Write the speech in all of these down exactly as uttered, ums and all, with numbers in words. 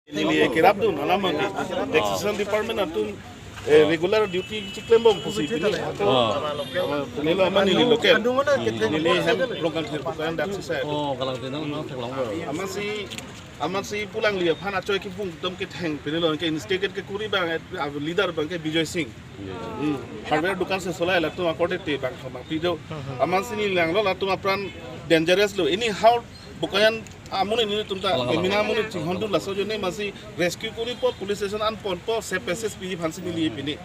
Neli kerapdun alam abangke taxation department atum, eh, regular duty chiklembom pusi pini. Oh. Neli amat neli local. Neli hem Rongkangthir Bukayan Dak Sisa. Oh, kalang tinang nang theklong bo. Amatsi, amatsi pu alangli aphan achoi kipung atum ketheng pini lo ke instigate kekuri abang, eh, leader abangke Bijoy Singh. Hmm. Hardware dukan si solai latum akorde te bang bang pido. Amatsi neli langlo latum apran dangerous lo. Anyhow Bukayan amonit nelitum ta, kalang, kalang, mina amonit chinghondun laso ajoine amatsi rescue koripo, police station an ponpo, safe passage piji aphansi neli pini.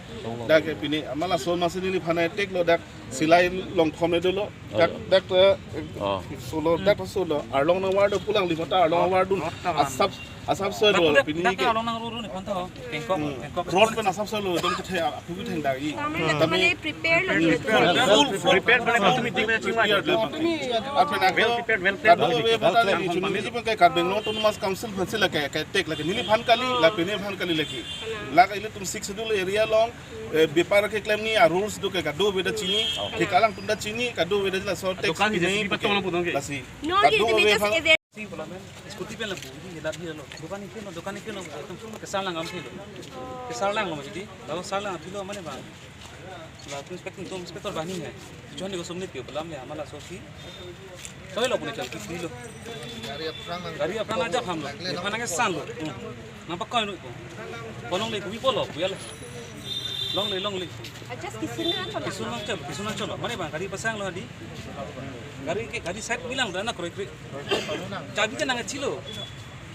Dak ke pini, amat laso amatsi neliphan attack lo, dak silai longthom le dolo. Dak, oh, dak, eh, oh, solo, dak solo. Arlong nangvardun pu alangli mata arlong nangvardun. Asap, asap solo, dak, pini dak ke arlong nangruru nephan tho. Kengkok, hmm, kengkok. Road pen asap solo, dong kethe, apu ketheng dagi. Tame, hmm, tame prepare lo. Full, full, prepare, full, full prepare, prepare. Apen well prepared, well planned. Kadokave mata neli chuniji abangke Karbi Anglong Autonomous Council aphansi lake, ke attack lake. Neliphan kali, la pini aphan kali lake. Lake ilitum Sixth Schedule area along, eh, bepar keklem ni a rules do ke kadokave ta chini, okay, ke alangtum ta chini, kadokave ta laso tax dukan pini, pake. Lasi. No, kadokave phan. Si bola men, scooty pen lapu, ini lap dia lo. Dukan ini lo, dukan ini lo, atum kesar lang am si lo. Kesar lang lo jadi, lalu sar lang aphi lo mane bang. Lalu inspector, inspector bani hai. John ni kosong ni pio bola men amat laso si. Toi lo pune chal ki lo. Gari aphrang nang, gari aphrang nang ajak ham lo. Nephan nangkesan lo. Hmm. Nangpakoi noi ko. Ko longle ko, pi apot lo, pu ya lo. Longle, longle. Ajak kisun nangcholo. Kisun nangcholo, kisun nangcholo. Mane bang, gari pasang lo hadi. Gari ke, gari side bilang dana kroikre. Chabi ke nangchilo.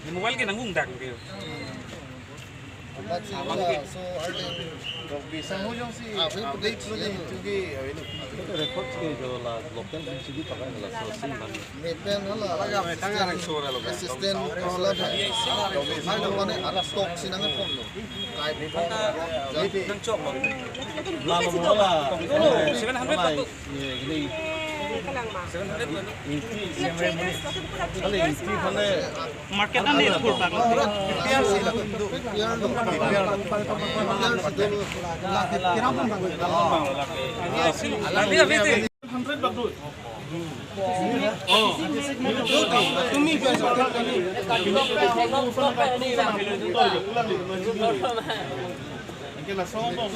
Mobile ke nangungdak ke. Abang ke. So, early. Bisa hujung si. Ah, update lo ni, chunki, eh, ini. Record ke jo la local C C T V pakai la so sim bang. Nepen hala assistant, assistant hala hai. Mai lo mane atok si nangkepon lo. Kai nangchok lo. Lalu mula. Seven hundred. Ye, ini. Seven hundred. Inti, kali inti phone. Market an ni full tak. Prepare si latum do. Prepare lo. Prepare lo. Lali abang itu. Hundred bak do. Oh. Tumi biasa. Anke laso bang.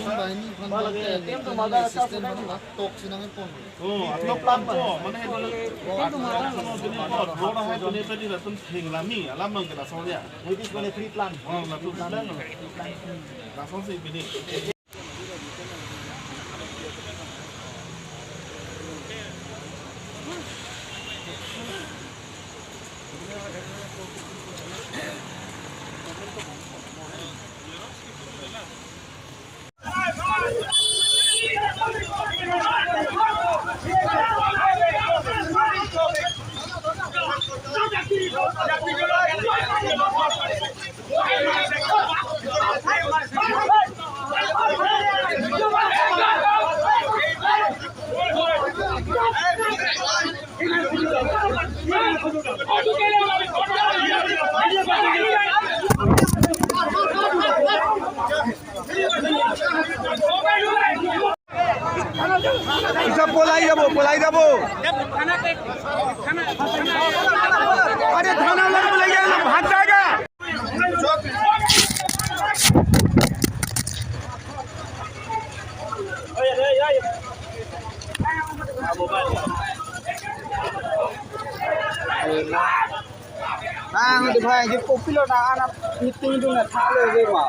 Tok si nangkepon. Oh, atlo plan po. Mane atlo plan po. Road hai pune pedi latum theng lami alam abangke laso ya. With this one free plan. Oh, latum plan. Laso si pini. Isa polai jabo, polai jabo. Are thana log polai jabo, bhag jayega. Nang di bhai, di kopilo na anak meeting dun na thalo de ma.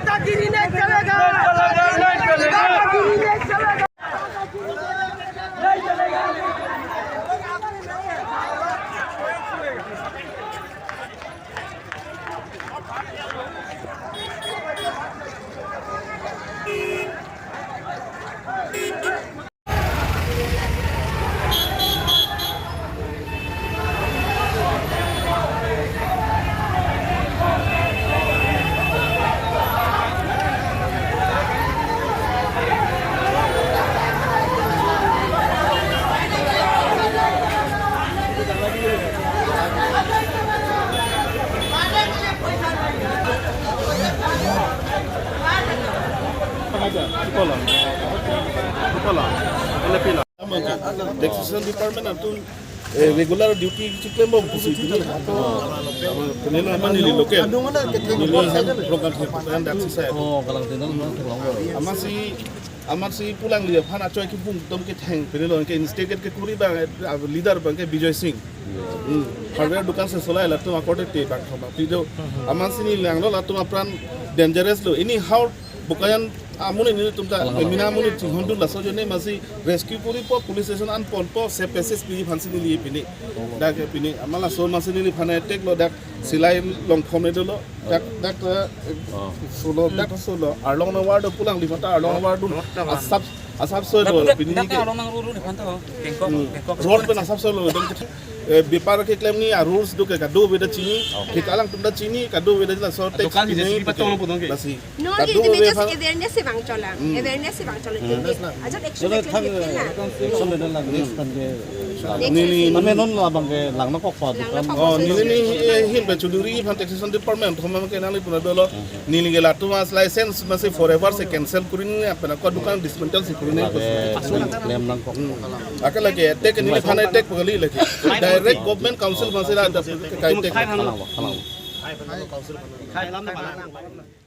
दादागिरी नहीं चलेगा। दादागिरी नहीं चलेगा। Kola. Kola. Ele pila. Taxation department atum, eh, regular duty chiklem bom pusi pini. Pini lo amat neli local. Neli hem program hem program dak si saya. Oh, kalang tinang, kalang. Amatsi, amatsi pulang liya aphan achoi kibung atum ketheng. Pini lo ke instigate kekuri abang, eh, leader abang ke Bijoy Singh. Hmm. Hardware dukan si solai latum akorde te bang thoma. Pido amatsi neli langlo latum apran dangerous lo. Anyhow Bokajan amonit nelitum ta, kalang, kalang, mina amonit chinghon dun laso ajoine amatsi rescue koripo, police station an ponpo, se pesis pi aphansi neli pini. Dak pini amat laso amatsi neliphan attack lo, dak silai longthom ne dolo. Dak, dak, eh, oh, solo, dak solo. Arlong nang war do pulang di mata arlong war dun. Asap, asap so do pini dak ke. Arlong nang ruru di phan to. Kengkok, hmm, kengkok. Road pen asap so lo. Eh, bepar keklem ni a rules do ke kado beda chini, okay, ke kalang atum ta chini, kado beda jela so tax dukan pini si patong lo putong ke. Lasi. No, kado itu beda beda si awareness si bang cholang, hmm, awareness si bang cholang. Hmm. Ajak action, action thang, action level lang, next kan ke. Next neli time. Mane non labang ke lang nangkok pa. Lang nangkok pa. Oh, neli ni, eh, hin pe chuduri aphan taxation department, homa ke nang ni pura dolo. Hmm. Neli ke latum as license amatsi forever si cancel kori nangji, apena ko dukan dismantle si kori nangji. Lake, lem nangkok. Hmm. Akala ke attack neliphan attack kali lake. Direct government council amatsi la ada kai attack. Kalang, kalang.